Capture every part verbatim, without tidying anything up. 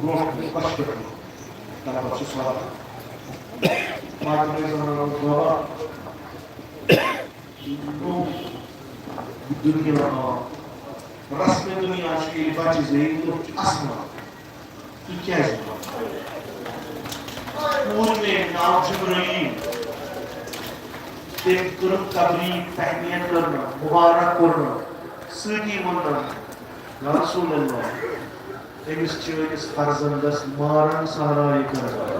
برونٛہہ کُن، پتہٕ چھُ پتہٕ چھُ سوال۔ فاطمہ زہرا اوس بابا، یہِ گوٚو دُنیا آو۔ رسم دُنیا چھُ ییٚلہِ بچہِ زیٚیہِ، لُکھ چھِ اَسان۔ تُہۍ کیٛازِ؟ کوٗر مےٚ ناو جبرائیل۔ تٔمۍ کٔرٕم تبریٖک، تہنیت کٔرنَم، مُبارک کوٚرنَم، سۭتی ووٚننَم، یا رسول اللہ، أمِس چٲنِس فرزندس مارن سہرا یہِ کربلا۔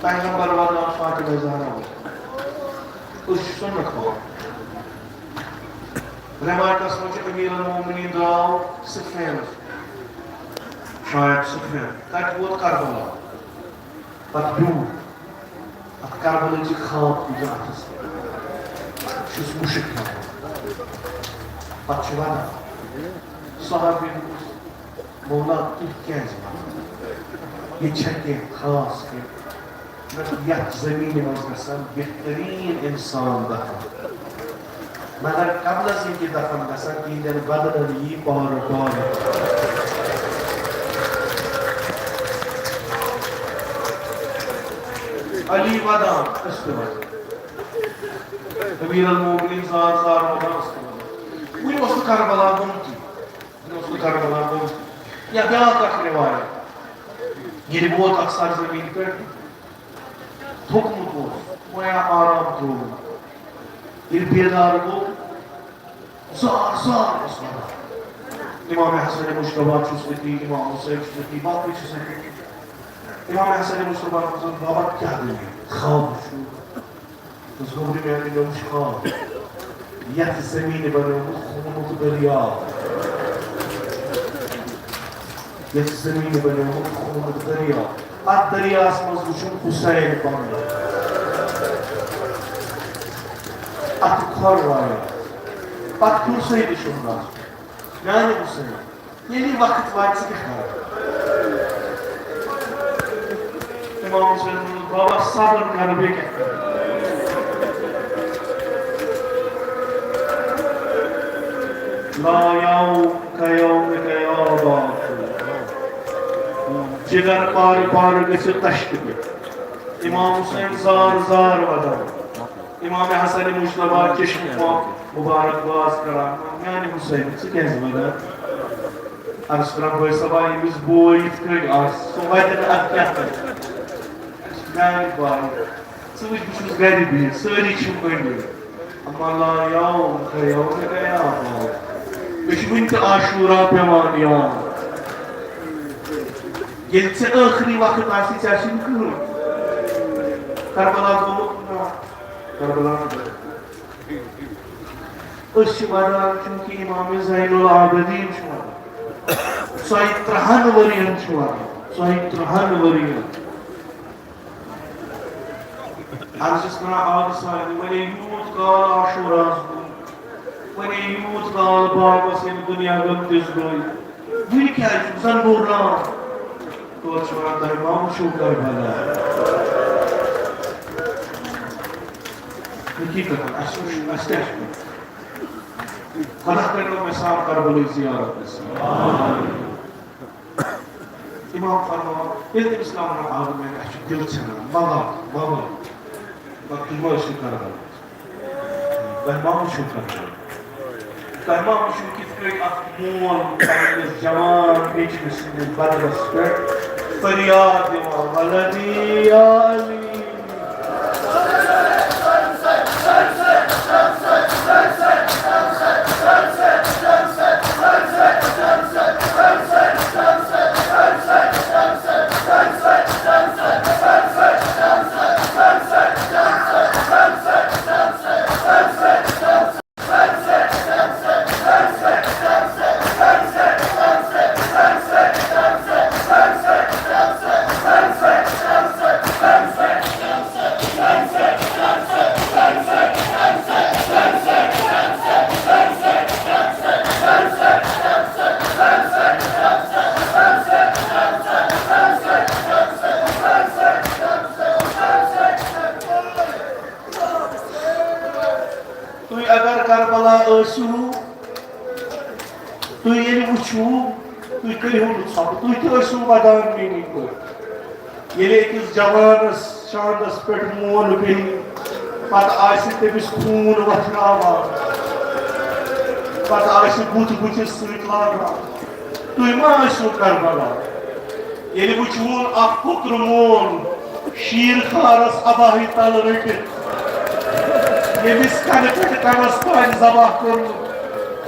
پیغمبر ودان فاطمہ زہرا۔ أسۍ چھِ سُنت پَران۔ روایتس منٛز چھُ امیر المومنین درٛاو صفین، شاید صفین۔ تتہِ ووت کربلا۔ پتہٕ بیوٗٹھ۔ اتھ کربلٕچ چھِ خواب تُجان اتھس کٮ۪تھ۔ چھُس مُشک کھٮ۪وان۔ پتہٕ چھُ ودان۔ صحابین پرُژھ، "مولا، تُہۍ کیٛازِ ودان؟ ییٚتہِ چھا کینٛہہ خاص کینٛہہ؟" مےٚ دوٚپ، "یتھ زمینہِ منٛز گژھن بہترین انسان دفن۔" مگر قبل از اینکہ دفن گژھن، تہندٮ۪ن بدنن یی پارٕ پارٕ۔ علی ودان، أسۍ تہِ ودو۔ امیر المومنین زار زار ودان، أسۍ تہِ ودو۔ وُنہِ اوس نہٕ کربلا گوٚمتُے۔ وُنہِ اوس نہٕ کربلا گوٚمتُے۔ یا بیاکھ اکھ روایت، ییٚلہِ ووت اتھ سرزمین پٮ۪ٹھ، تھوٚکمُت اوس، وۄنۍ آو آرام ترٛووُن۔ ییٚلہِ بیدار گوٚو، زار زار اوس وَدان۔ امام حسن مجتبیٰ چھُس أتی، امام حسین چھُس أتی، باقٕے چھِس أتی۔ امام حسن مجتبیٰ دوٚپُس، "بابا، کیٛاہ دٔلیٖل؟ خواب وُچھُم؟" دوٚپُس، "گوٚبرِ میٛانہِ، مےٚ وُچھ خواب۔ یَتھ زٔمیٖنہِ بَنیومُت خوٗنُک دٔریاو۔" یَتھ زٔمیٖنہِ بَنیومُت خوٗنُک دٔریاو۔ اَتھ دٔریاوَس منٛز وُچھُم حُسین پَنُن۔ اَتھٕ کھۄر وایان۔ پَتہٕ کُرسٕے تہِ چھُم نَژُن۔ میٛانہِ حُسین، ییٚلہِ وقت واتہِ، ژٕ کیٛاہ کَرَکھ؟ امام حسین ووٚنُن، "بابا، صبر کر، بیٚیہِ کیٛاہ کرٕ؟ لا یوم کیومک یا بابا۔" جگر پارٕ پارٕ گٔژھِتھ تشتہٕ پٮ۪ٹھ۔ امام حسین زار زار ودان۔ امام حسن مجتبیٰ چشمہٕ پھۄکھ مبارک باز کران، "میانہِ حسین، ژٕ کیٛازِ ودان؟" عرض کران، "بٲے صٲبا، ییٚمِس بوے یِتھ کٔنۍ آسہِ، سُہ وَدِ نہٕ، اَتھ کیٛاہ کَرِ؟ میٛانہِ بایہِ، ژٕ وٕچھ، بہٕ چھُس گَرِ بِہِتھ، سٲری چھِم أنٛدۍ أنٛدۍ۔ اما لا یوم کا یوم کا یا بابا۔ مےٚ چھُ وٕنہِ تہِ عاشورا پٮ۪وان یاد۔ ییٚلہِ ژےٚ ٲخری وقت آسہِ، ژےٚ آسی نہٕ کٕہٕنۍ۔ کربلا گوٚمُت نا، کربلا نہٕ گوٚمُت۔ أسۍ چھِ وَدان، چوٗنٛکہِ اِمام زین العابدیٖن چھُ وَدان۔ ژۄیہِ ترٛہَن ؤرِین چھُ وَدان۔ ژۄیہِ ترٛہَن ؤرِین۔ عرض چھُس کران، آبہٕ سارنٕے، وۄنۍ یوٗت کال عاشوراہَس گوٚو، وۄنۍ یوٗت کال بابَس ییٚمہِ دُنیا گٔمتِس گوٚو۔ وُنہِ کیٛازِ چھُکھ زَن گوٚو راتھ؟ توتہِ چھُ وَنان، "تۄہہِ ما وُچھِو کربلا؟" حقیٖقتاً، اَسہِ وُچھ، اَسہِ کیٛاہ چھُ کرُن؟ خۄدا کٔرِو مےٚ سان کربلٕچ زیارت نصیٖب۔ اِمام فرماوان، ییٚلہِ تٔمِس کانٛہہ وَنان، "آ، مےٚ، اَسہِ چھُ دِل ژھٮ۪نان، مَہ وَن، مَہ وَن۔" مگر تُہۍ ما ٲسِو کران؟ تۄہہِ ما وٕچھِو کران؟ تۄہہِ ما وٕچھِو کِتھ کٔنۍ اکھ مول پننِس جوان نیٚچوِ سٕنٛدِس بدنس پٮ۪ٹھ فریاد دِوان، "ولدی یا علی"؟ تُہۍ ییٚلہِ وٕچھِو، تُہۍ کٔرِو نہٕ ژھۄپہٕ، تُہۍ تہِ ٲسِو ودان میٛٲنی پٲٹھۍ۔ ییٚلہِ أکِس جوانَس شاندَس پٮ۪ٹھ مول بیٚہہِ، پَتہٕ آسہِ تٔمِس خوٗن وۄتھراوان، پَتہٕ آسہِ بُتھ بُتھِس سۭتۍ لاگان، تُہۍ ما ٲسِو کربلا؟ ییٚلہِ وٕچھوُن اکھ پُتر مول شیٖر خارس اباہہِ تل رٔٹِتھ، ییٚمِس کنہِ پٮ۪ٹھ کنس تانۍ ذبح کوٚرمُت،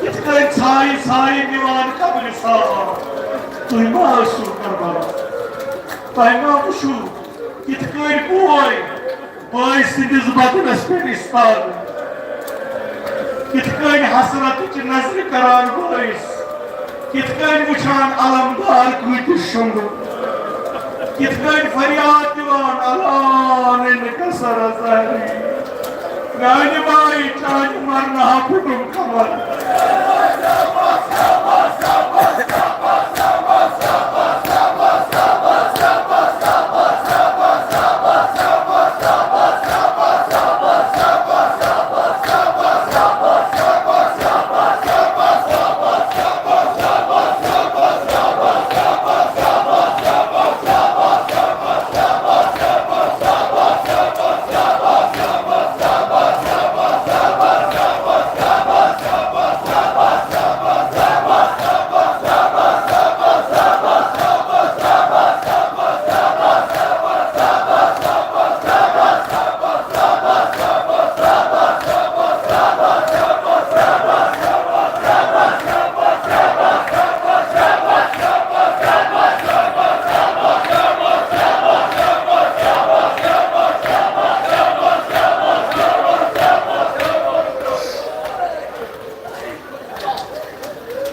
کِتھ کٔنۍ ژھایہِ ژھایہِ نِوان قبرِ سامان؟ تُہۍ ما ٲسِو کربلا؟ تۄہہِ ما وٕچھِو کِتھ کٔنۍ بوے بٲے سٕنٛدِس بدنس پٮ۪ٹھ استاد؟ کِتھ کٔنۍ حسرتٕچ نظرِ کران بٲیِس؟ کِتھ کٔنۍ وٕچھان علمدار کۭتِس شۄنٛگُن؟ کِتھ کٔنۍ فریاد دِوان، الان انکسر ظہری، میانہِ بایہِ چانہِ مرنہٕ ہا پھُٹُم کمر۔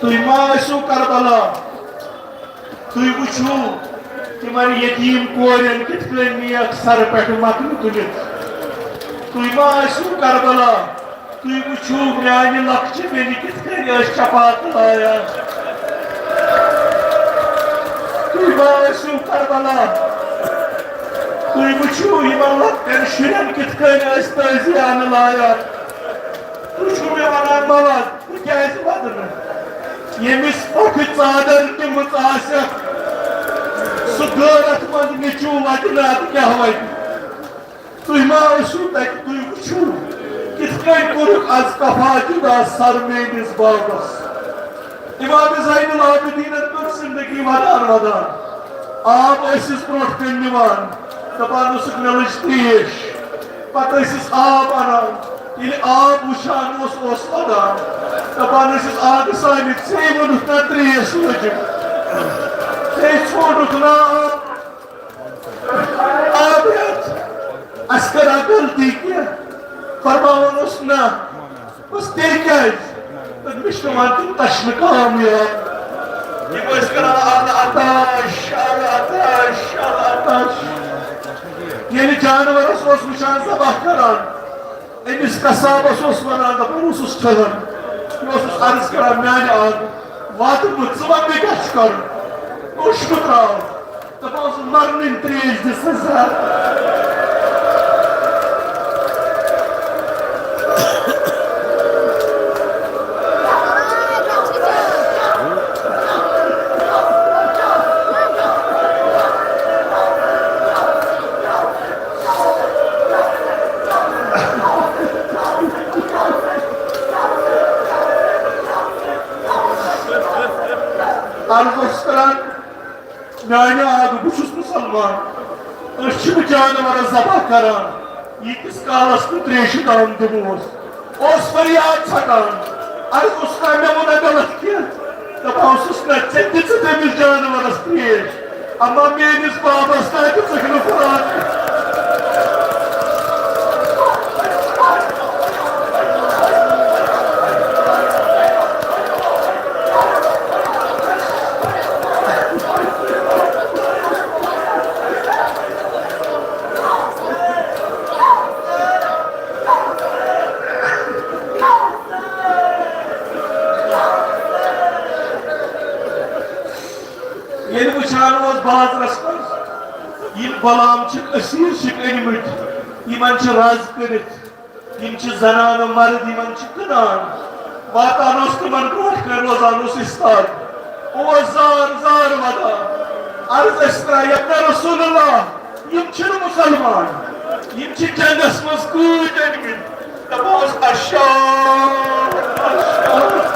تُہۍ ما ٲسِو کربلا؟ تُہۍ وٕچھِو تِمن یتیٖم کورٮ۪ن کِتھ کٔنۍ نِیَکھ سرٕ پٮ۪ٹھ مکلہِ تُلِتھ۔ تُہۍ ما ٲسِو کربلا؟ تُہۍ وٕچھِو میانہِ لۄکچہِ بیٚنہِ کِتھ کٔنۍ ٲسۍ چپاتہٕ لایان۔ تُہۍ ما ٲسِو کربلا؟ تُہۍ وٕچھِو یِمن لۄکٹٮ۪ن شُرٮ۪ن کِتھ کٔنۍ ٲسۍ تٲزیانہٕ لایان۔ تُہۍ چھِو مےٚ ونان، مواد، بہٕ کیازِ ودٕ نہٕ؟ ییٚمِس پۄپھِ ژادر دِمٕژ آسٮ۪کھ، سُہ غٲرتھ مند نیٚچوٗ وَتہِ نہٕ، اَدٕ کیٛاہ وَتہِ؟ تُہۍ ما ٲسِو تَتہِ؟ تُہۍ وٕچھِو، کِتھ کٔنۍ کوٚرُکھ از قفا جُدا سر میٲنِس بابس۔ امام زین العابدینن کٔر زندگی ودان ودان۔ آب ٲسِس برونٛٹھ کَنہِ نِوان، دَپان اوسُکھ، "مےٚ لٔج ترٛیش۔" پتہٕ ٲسِس آب اَنان۔ ییٚلہِ آب وٕچھان اوس، اوس وَدان۔ دَپان ٲسِس، "آبہٕ سانہِ، ژےٚ ووٚنُتھ نا ترٛیش لٔجِم؟ ژےٚ ژھونٛڈُتھ نا آب؟" آب ہیٚتھ، اَسہِ کٔرا غلطی کینٛہہ؟ فرماوان اوس، "نہ۔" بس تیٚلہِ کیٛازِ؟ تہٕ مےٚ چھِ پٮ۪وان تِم تَشنہٕ کام یاد۔ یِم ٲسۍ کَران، "ال عطش، ال عطش، ال عطش۔" ییٚلہِ جانوَرَس اوس وٕچھان ذبح کَران، أمِس قصابَس اوس وَنان، دَپان اوسُس ٹھٔہر۔ مےٚ اوسُس عرض کَران، "میٛانہِ آبہٕ، واتہٕ بہٕ، ژٕ وَن مےٚ کیٛاہ چھُ کَرُن؟" اوٚش مہٕ ترٛاو۔ دَپان اوسُس، "مرنٕنۍ ترٛیش دِ سا زَہر۔" عرض اوس کران، میانہِ آبہٕ، بہٕ چھُس مُسلمان، أسۍ چھِنہٕ جانورس ذبح کران، ییٖتِس کالس نہٕ تریشہِ دام دِموس۔ اوس فریاد ژھٹان، عرض اوس کران، مےٚ ووٚن نہ غلط کینٛہہ، دپان اوسُس، نہ، ژےٚ دِژٕ تٔمِس جانورس تریش، اما میٲنِس بابس تہ دِژٕکھ نہٕ فراق۔ ییٚلہِ وٕچھان اوس بازرس منٛز، یِم غلام چھِکھ، اسیٖر چھِکھ أنۍمٕتۍ، یِمن چھِ رز کٔرِتھ، یِم چھِ زنانہٕ مرد، یِمن چھِ کٕنان۔ واتان اوس تِمن برونٛٹھ روزان اوس استاد۔ اوس زار زار ودان۔ عرض ٲسۍ کران، "یا رسول اللہ، یِم چھِنہٕ مُسلمان، یِم چھِ جنگس منٛز قۭتۍ أنۍمٕتۍ۔" دَپان اوس، "اشار، اشار۔"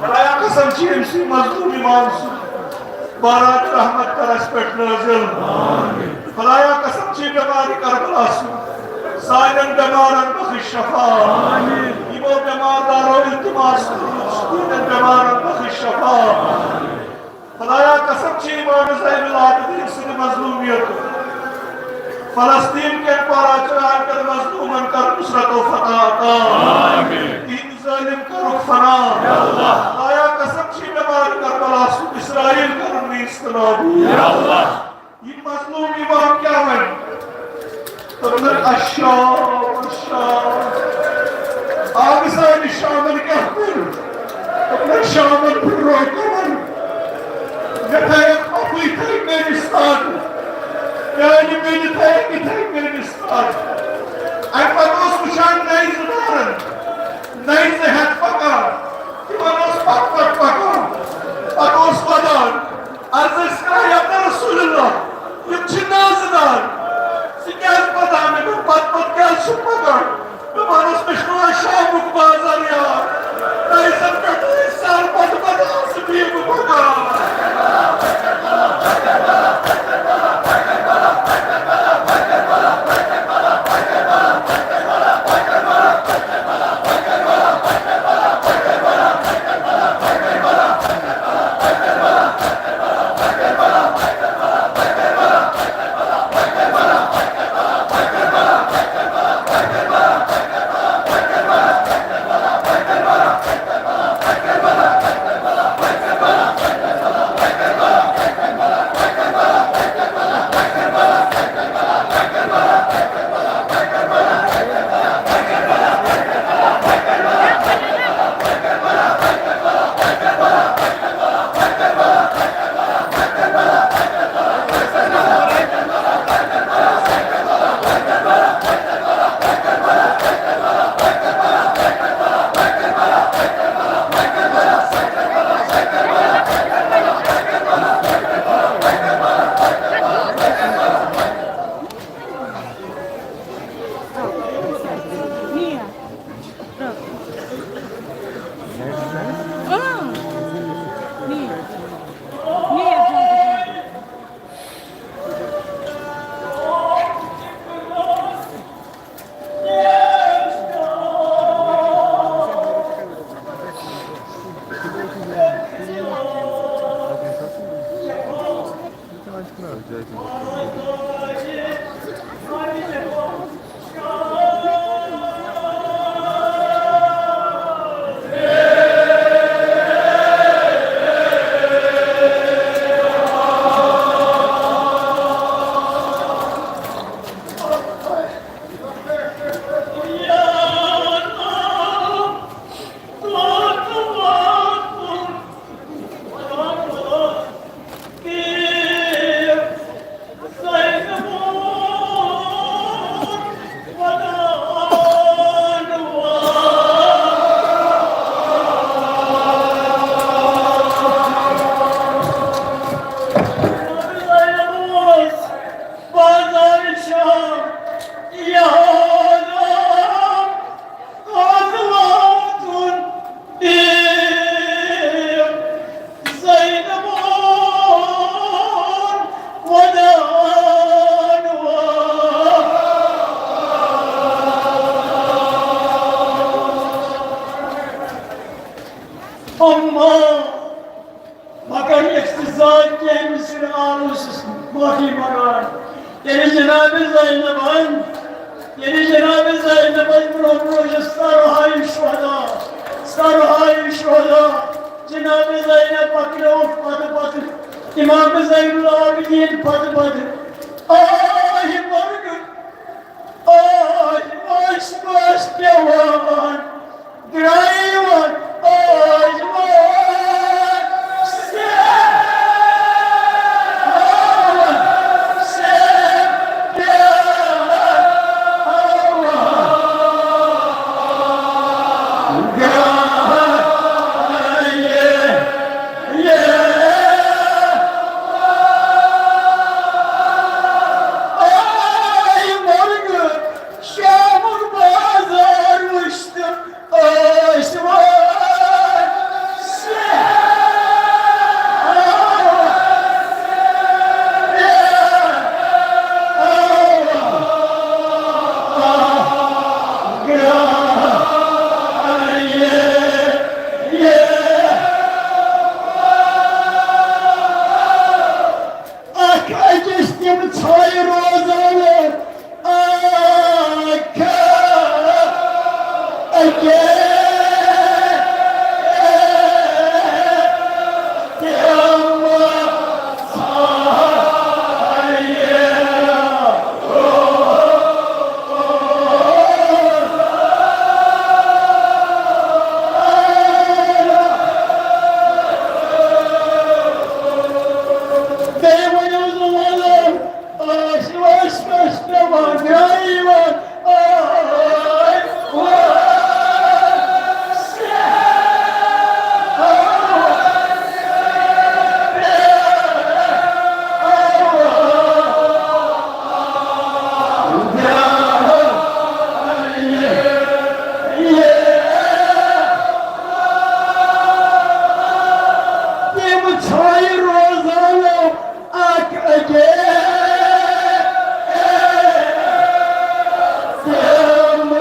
خدایا قسم چھِ أمۍ سٕے مظلوم امام سُنٛد باران رحمت کر اَسہِ پٮ۪ٹھ نٲزِل۔ خدایا قسم چھِ بٮ۪مارِ کربلا سُنٛد سانٮ۪ن بٮ۪مارن بخش شفا۔ یِمو بٮ۪مار دارو التماس کوٚرمُت چھُ، تِہنٛدٮ۪ن بٮ۪مارن بخش شفا۔ خدایا قسم چھِ امام زین العابدین سٕنٛدِ مظلومیت۔ فلسطین کٮ۪ن پارا چراہن پٮ۪ٹھ مظلومن کر نصرت و فتح عطا۔ تِہنٛدۍ ظٲلم کرُکھ فنا۔ خدایا قسم چھِ بٮ۪مار کربلا سُنٛد اسرائیل کرُن نیست نابود۔ یہِ مظلوم امام کیٛاہ وَنہِ؟ دوٚپُن، "اشام، اشام۔" آ، مثالہِ شامن کیٛاہ کوٚر؟ دوٚپُن، "شامن پھُٹرو کمر۔ مےٚ تھایکھ پَپھٕے تھٲے میٲنِس تَل۔ میانہِ بیٚنہِ تھایکھ یِتھے میٲنِس تَل۔" اَمہِ پتہٕ اوس وٕچھان نَیہِ زٕ دارن، نَیہِ زٕ ہٮ۪تھ پکان۔ تِمن اوس پتہٕ پتہٕ پکان۔ پتہٕ اوس ودان۔ عرض ٲسۍ کران، "یا رسول اللہ، یِم چھِ نازٕ دار۔ ژٕ کیٛازِ پتہٕ آمٕتۍ؟ پتہٕ پتہٕ کیٛازِ چھُکھ پکان؟" دپان اوس، "مےٚ چھُ پٮ۪وان شامُک بازر یاد۔ تۄہہِ زن پٮ۪ٹھ ٲسۍ سر پتہٕ پتہٕ آسہٕ بیٖبہٕ پکان۔" اما مگر اختصار کینٛہہ، مِصر آلوٗ چھُس معٲفی منٛگان۔ ییٚلہِ جناب زینبن، ییٚلہِ جناب زینبن برونٛہہ برونٛہہ چھُ سرہاے شہدا، سرہاے شہدا، جناب زینب پکڑو پتہٕ پتہٕ، امام زین العابدین پتہٕ پتہٕ۔ آہ مرگ، آہ ٲسۍ ٲسۍ پٮ۪وان، درٛاے یِوان، ٲسۍ یِوان۔ شامُک بازار وٕچھتہٕ ٲسۍ وٲتۍ۔ اکھ أکِس تِم ژھایہِ روزان، اکھ أکِس تِم ژھایہِ۔ بیٚیہِ ؤنِو زٕ وَلہٕ، ٲسۍ ٲسۍ ٲسۍ پٮ۪وان، درٛاے یِوان، آے وٲتۍ۔ تِم ژھایہِ روزان اکھ أکِس۔ تِم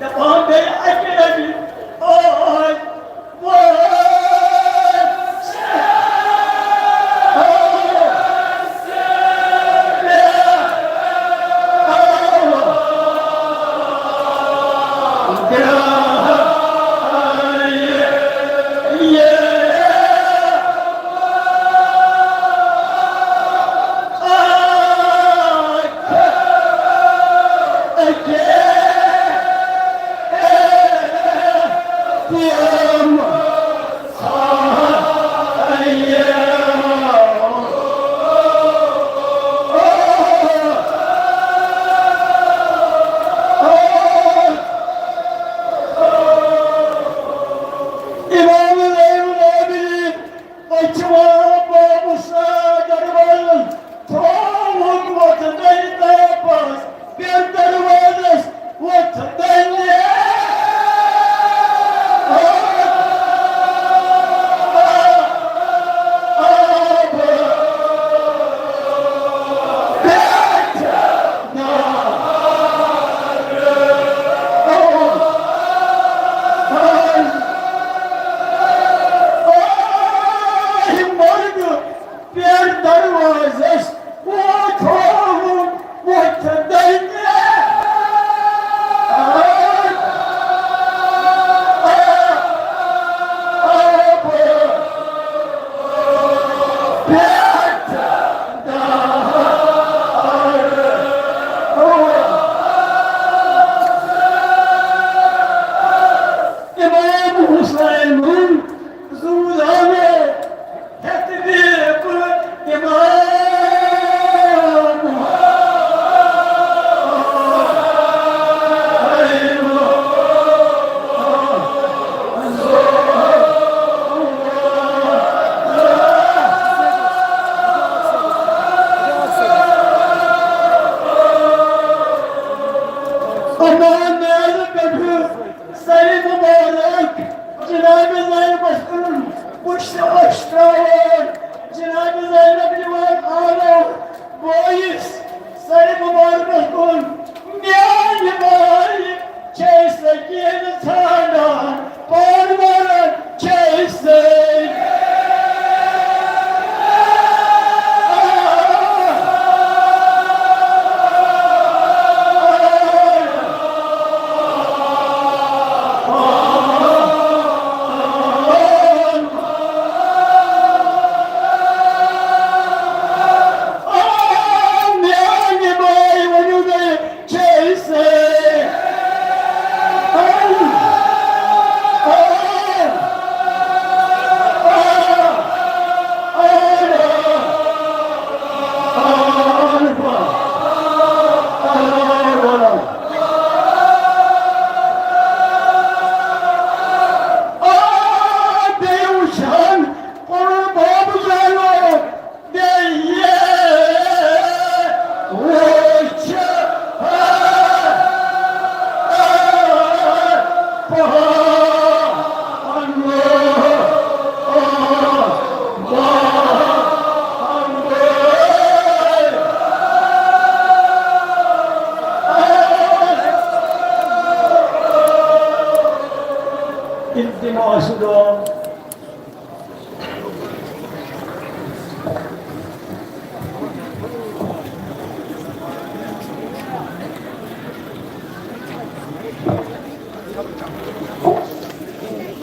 دپان بیٚیہِ اَکہِ لَٹہِ، آے، وٲے۔ امام زین العابدین، أسۍ چھِ وَنان بابَس، آ، دروازَس، تھووُکھ وۄتھٕ دَنہِ تاپَس، پٮ۪ٹھ دروازَس وۄتھٕ دَنہِ۔ امان نازٕ پٮ۪ٹھٕ سرِ مُبارک جناب زینبس کُن پُشت أچھ ترٛاوان، جناب زینب یِوان آلو بٲیِس سرِ مُبارکس کُن۔